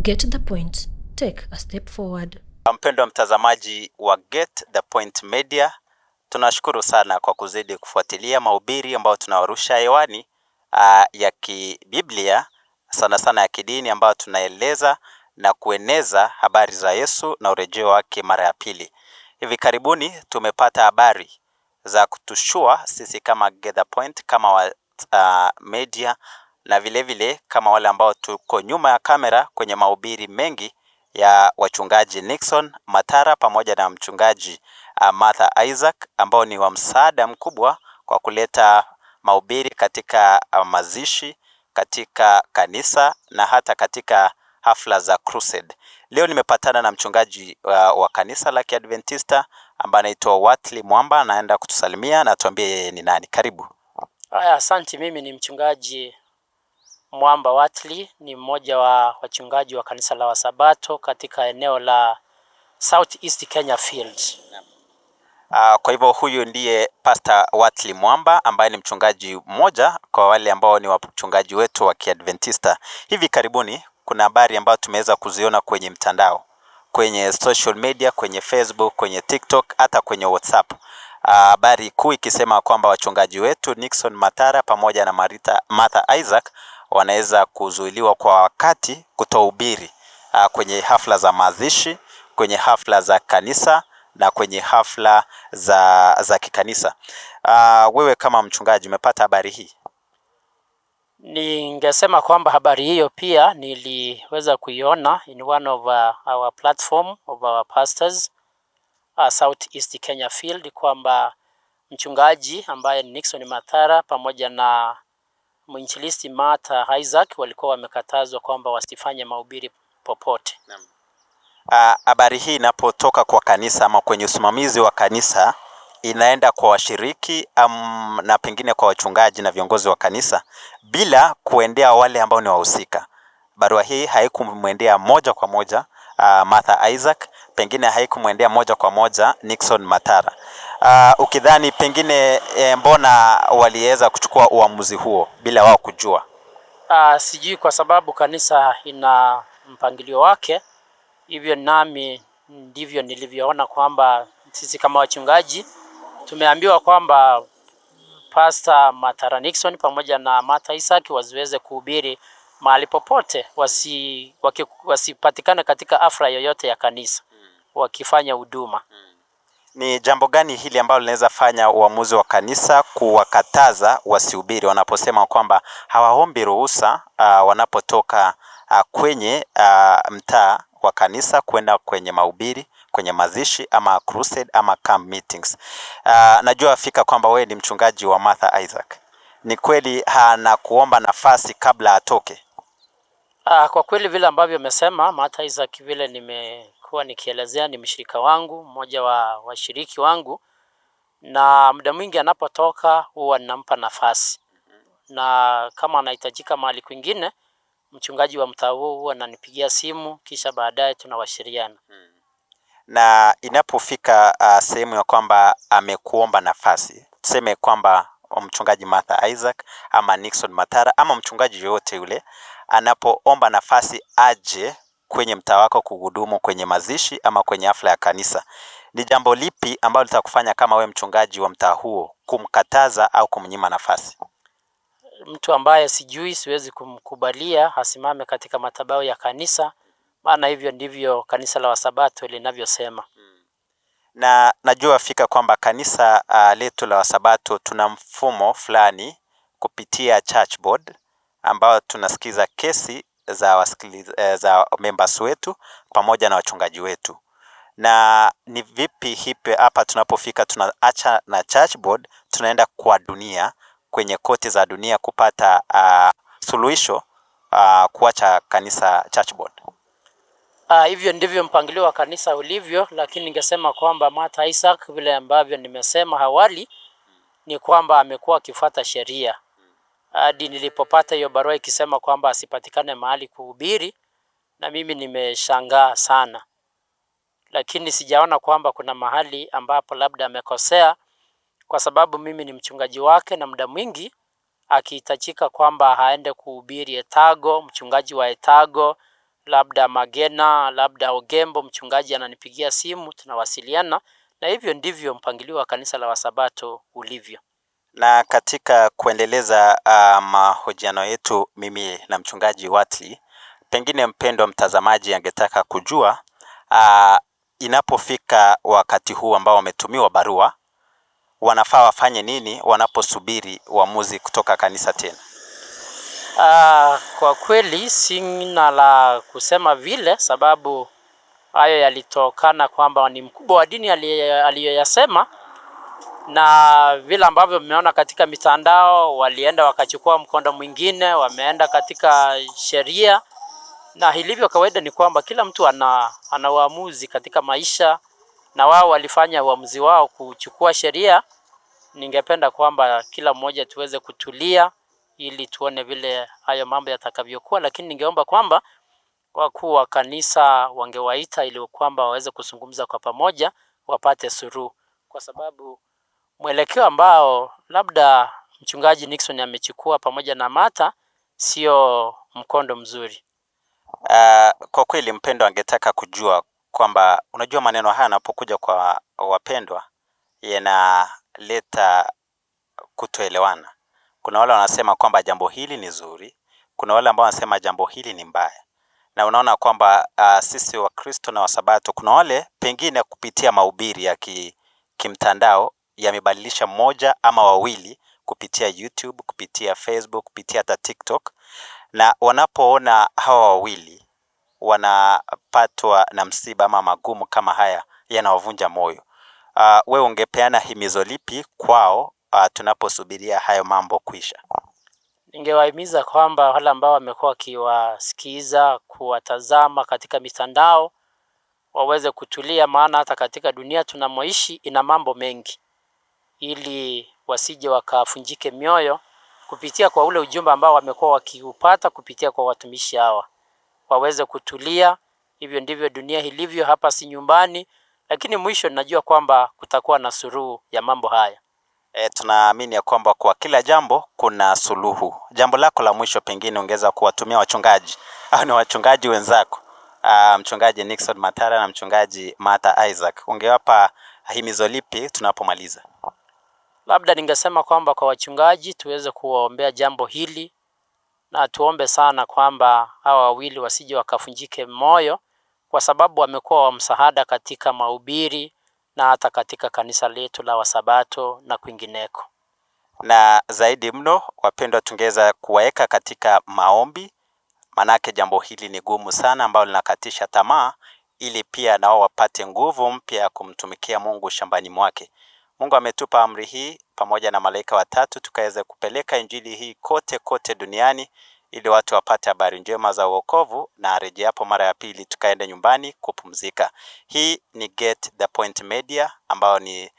Get the point. Take a step forward. Mpendwa mtazamaji wa Get the Point Media, tunashukuru sana kwa kuzidi kufuatilia mahubiri ambayo tunawarusha hewani ya kibiblia sana sana ya kidini ambayo tunaeleza na kueneza habari za Yesu na urejeo wake mara ya pili. Hivi karibuni tumepata habari za kutushtua sisi kama Get the Point, kama wa media na vile vile kama wale ambao tuko nyuma ya kamera kwenye mahubiri mengi ya wachungaji Nixon Matara pamoja na mchungaji Martha Isaac ambao ni wa msaada mkubwa kwa kuleta mahubiri katika mazishi, katika kanisa na hata katika hafla za crusade. Leo nimepatana na mchungaji wa kanisa la Kiadventista ambaye anaitwa Watli Mwamba, anaenda kutusalimia na atuambie yeye ni nani. Karibu. Haya, asante. Mimi ni mchungaji Mwamba Watli, ni mmoja wa wachungaji wa kanisa la Wasabato katika eneo la South East Kenya Field. Kwa hivyo huyu ndiye Pastor Watli Mwamba ambaye ni mchungaji mmoja kwa wale ambao ni wachungaji wetu wa Kiadventista. Hivi karibuni kuna habari ambayo tumeweza kuziona kwenye mtandao, kwenye social media, kwenye Facebook, kwenye TikTok, hata kwenye WhatsApp. Habari kuu ikisema kwamba wachungaji wetu Nixon Matara pamoja na Martha Isaac wanaweza kuzuiliwa kwa wakati kutohubiri kwenye hafla za mazishi, kwenye hafla za kanisa na kwenye hafla za kikanisa. Wewe kama mchungaji umepata habari hii? Ningesema kwamba habari hiyo pia niliweza kuiona in one of our platform of our pastors, South East Kenya Field, kwamba mchungaji ambaye ni Nixon Matara pamoja na mwinjilisti Martha Isaac walikuwa wamekatazwa kwamba wasifanye mahubiri popote. Habari hii inapotoka kwa kanisa ama kwenye usimamizi wa kanisa inaenda kwa washiriki na pengine kwa wachungaji na viongozi wa kanisa bila kuendea wale ambao ni wahusika. Barua hii haikumwendea moja kwa moja Martha Isaac, pengine haikumwendea moja kwa moja Nixon Matara. Ukidhani pengine mbona waliweza kuchukua uamuzi huo bila wao kujua? Sijui kwa sababu kanisa ina mpangilio wake, hivyo nami ndivyo nilivyoona kwamba sisi kama wachungaji tumeambiwa kwamba Pastor Matara Nixon pamoja na Martha Isaac wasiweze kuhubiri mahali popote, wasipatikane katika hafla yoyote ya kanisa wakifanya huduma. Ni jambo gani hili ambalo linaweza fanya uamuzi wa kanisa kuwakataza wasihubiri wanaposema kwamba hawaombi ruhusa wanapotoka kwenye mtaa wa kanisa kwenda kwenye mahubiri, kwenye mazishi ama crusade ama camp meetings? Najua fika kwamba wewe ni mchungaji wa Martha Isaac. Ni kweli hana kuomba nafasi kabla atoke? Kwa kweli vile ambavyo umesema, Martha Isaac, vile nimekuwa nikielezea, ni mshirika wangu, mmoja wa washiriki wangu, na muda mwingi anapotoka huwa ninampa nafasi, na kama anahitajika mahali kwingine, mchungaji wa mtaa huo huwa ananipigia simu, kisha baadaye tunawasiliana. Na inapofika sehemu ya kwamba amekuomba nafasi, tuseme kwamba mchungaji Martha Isaac ama Nixon Matara ama mchungaji yoyote yule anapoomba nafasi aje kwenye mtaa wako kuhudumu kwenye mazishi ama kwenye hafla ya kanisa, ni jambo lipi ambalo litakufanya kama we mchungaji wa mtaa huo kumkataza au kumnyima nafasi? Mtu ambaye sijui siwezi kumkubalia asimame katika madhabahu ya kanisa, maana hivyo ndivyo kanisa la Wasabato linavyosema. Na najua fika kwamba kanisa letu la Wasabato tuna mfumo fulani kupitia church board ambao tunasikiza kesi za members wetu pamoja na wachungaji wetu. Na ni vipi hipi hapa tunapofika tunaacha na church board, tunaenda kwa dunia, kwenye koti za dunia kupata suluhisho kuacha kanisa church board? Hivyo ndivyo mpangilio wa kanisa ulivyo, lakini ningesema kwamba Martha Isaac, vile ambavyo nimesema awali, ni kwamba amekuwa akifuata sheria hadi nilipopata hiyo barua ikisema kwamba asipatikane mahali kuhubiri, na mimi nimeshangaa sana, lakini sijaona kwamba kuna mahali ambapo labda amekosea, kwa sababu mimi ni mchungaji wake, na muda mwingi akihitajika kwamba aende kuhubiri Etago, mchungaji wa Etago labda Magena, labda Ogembo, mchungaji ananipigia simu, tunawasiliana, na hivyo ndivyo mpangilio wa kanisa la Wasabato ulivyo. Na katika kuendeleza mahojiano yetu mimi na mchungaji Whatley, pengine mpendwa mtazamaji angetaka kujua inapofika wakati huu ambao wametumiwa barua, wanafaa wafanye nini wanaposubiri uamuzi kutoka kanisa tena? Kwa kweli sina la kusema vile, sababu hayo yalitokana kwamba ni mkubwa wa dini aliyoyasema, na vile ambavyo mmeona katika mitandao, walienda wakachukua mkondo mwingine, wameenda katika sheria, na ilivyo kawaida ni kwamba kila mtu ana uamuzi katika maisha, na wao walifanya uamuzi wao kuchukua sheria. Ningependa kwamba kila mmoja tuweze kutulia ili tuone vile hayo mambo yatakavyokuwa, lakini ningeomba kwamba wakuu wa kanisa wangewaita ili kwamba waweze kuzungumza kwa pamoja, wapate suluhu, kwa sababu mwelekeo ambao labda mchungaji Nixon amechukua pamoja na Martha sio mkondo mzuri. Kwa kweli mpendwa angetaka kujua kwamba unajua maneno haya yanapokuja kwa wapendwa yanaleta kutoelewana. Kuna wale wanasema kwamba jambo hili ni zuri, kuna wale ambao wanasema jambo hili ni mbaya, na unaona kwamba sisi Wakristo na Wasabato, kuna wale pengine kupitia mahubiri ya kimtandao yamebadilisha mmoja ama wawili kupitia YouTube, kupitia Facebook, kupitia hata TikTok, na wanapoona hawa wawili wanapatwa na msiba ama magumu kama haya yanawavunja moyo. Wewe ungepeana himizo lipi kwao tunaposubiria hayo mambo kuisha? Ningewahimiza kwamba wale ambao wamekuwa wakiwasikiza, kuwatazama katika mitandao waweze kutulia, maana hata katika dunia tunamoishi ina mambo mengi, ili wasije wakafunjike mioyo kupitia kwa ule ujumbe ambao wamekuwa wakiupata kupitia kwa watumishi hawa. Waweze kutulia, hivyo ndivyo dunia ilivyo, hapa si nyumbani, lakini mwisho najua kwamba kutakuwa na suluhu ya mambo haya. Tunaamini ya kwamba kwa kila jambo kuna suluhu. Jambo lako la mwisho pengine ungeweza kuwatumia wachungaji au ni wachungaji wenzako, mchungaji Nixon Matara na mchungaji Martha Isaac, ungewapa himizo lipi tunapomaliza? Labda ningesema kwamba kwa wachungaji tuweze kuwaombea jambo hili, na tuombe sana kwamba hawa wawili wasije wakafunjike moyo, kwa sababu wamekuwa wa msaada katika mahubiri na hata katika kanisa letu la Wasabato na kwingineko. Na zaidi mno, wapendwa, tungeweza kuwaeka katika maombi, manake jambo hili ni gumu sana ambalo linakatisha tamaa, ili pia nao wapate nguvu mpya ya kumtumikia Mungu shambani mwake. Mungu ametupa amri hii pamoja na malaika watatu tukaweze kupeleka injili hii kote kote duniani ili watu wapate habari njema za wokovu, na arejeapo mara ya pili tukaende nyumbani kupumzika. Hii ni Get the Point Media, ambayo ni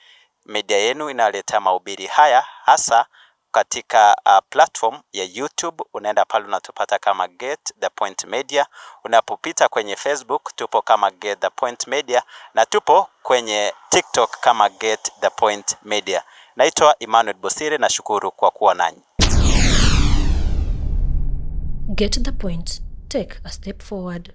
media yenu inayoleta mahubiri haya hasa katika platform ya YouTube. Unaenda pale unatupata kama Get the Point Media. Unapopita kwenye Facebook tupo kama Get the Point Media, na tupo kwenye TikTok kama Get the Point Media. Naitwa Emmanuel Bosire, nashukuru kwa kuwa nanyi. Get the point. Take a step forward.